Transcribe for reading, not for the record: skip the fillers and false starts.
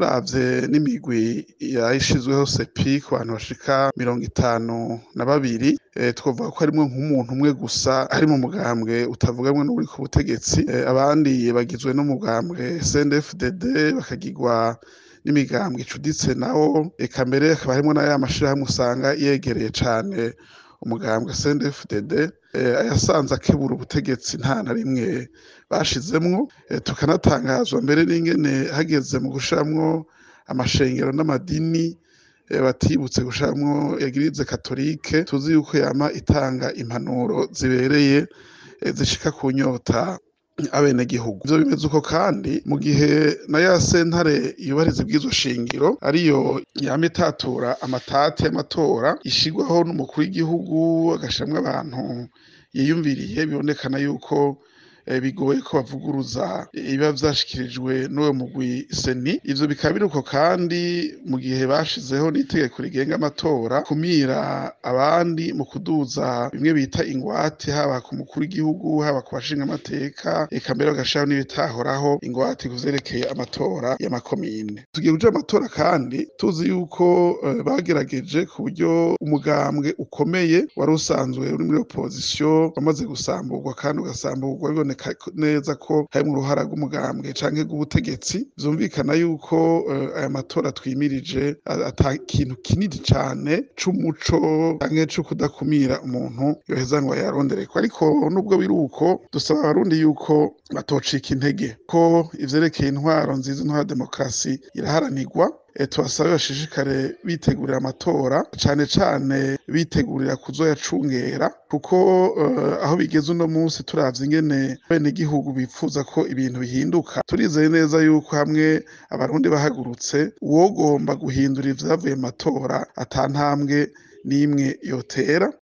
Turavye n'imigwi yayishizweho sepi ku bantu bashika 52, twovuga ko harimwo nk'umuntu umwe gusa ari mu mugambwe utavugamwe n'uri ku butegetsi, abandi bagizwe n'umugambwe CNDD-FDD, bakagirwa n'imigambwe icuditse nawo, eka mbere hakaba harimwo n'aya mashirahamwe usanga yegereye cane umugambwe CNDD-FDD, ayasanze akebura ubutegetsi nta na rimwe bashizemwo. Tukanatangazwa mbere n'ingene hageze mu gushiramwo amashengero n'amadini batibutse gushiramwo Eglise Katolike, tuzi yuko yama itanga impanuro zibereye zishika ku nyota abenegihugu. Ivyo bimeze uko kandi mu gihe na ya sentare yubahiriza ibwirizwa shingiro, ariyo yama itatura amatati y'amatora, ishirwaho n'umukuru w'igihugu agashiramwo abantu yiyumviriye, bibonekana yuko bigoye ko bavuguruza ibiba vyashikirijwe n'uwo mugwi seni. Ivyo bikaba biruko kandi mu gihe bashizeho n'itegeko rigenga amatora kumira abandi mu kuduza bimwe bita ingwate, haba ku mukuru w'igihugu, haba ku bashinga amateka, eka mbere bagashiraho n'ibitahoraho ingwate kuvyerekeye amatora y'amakomine. Tugiye kuja amatora kandi tuzi yuko bagerageje ku buryo umugambwe ukomeye wari usanzwe uri muri opposition wamaze gusamburwa, kandi ugasamburwa biboneka neza ko harimwo uruhara rw'umugambwe canke rw'ubutegetsi. Vyumvikana yuko aya matora twimirije ata kintu kinini cane c'umuco canke co kudakumira umuntu yoheza ngo ayarondereko. Ariko nubwo biri uko, dusaba abarundi yuko batocika intege, ko ivyerekeye intwaro nziza, intwaro ya demokarasi iraharanirwa. Tubasabe bashishikare bitegurira amatora, cane cane bitegurira kuzoyacungera, kuko aho bigeze uno munsi, turavye ingene abenegihugu bipfuza ko ibintu bihinduka, turizeye neza yuko hamwe abarundi bahagurutse, uwogomba guhindura ivyavuye mu matora ata ntambwe n'imwe yotera.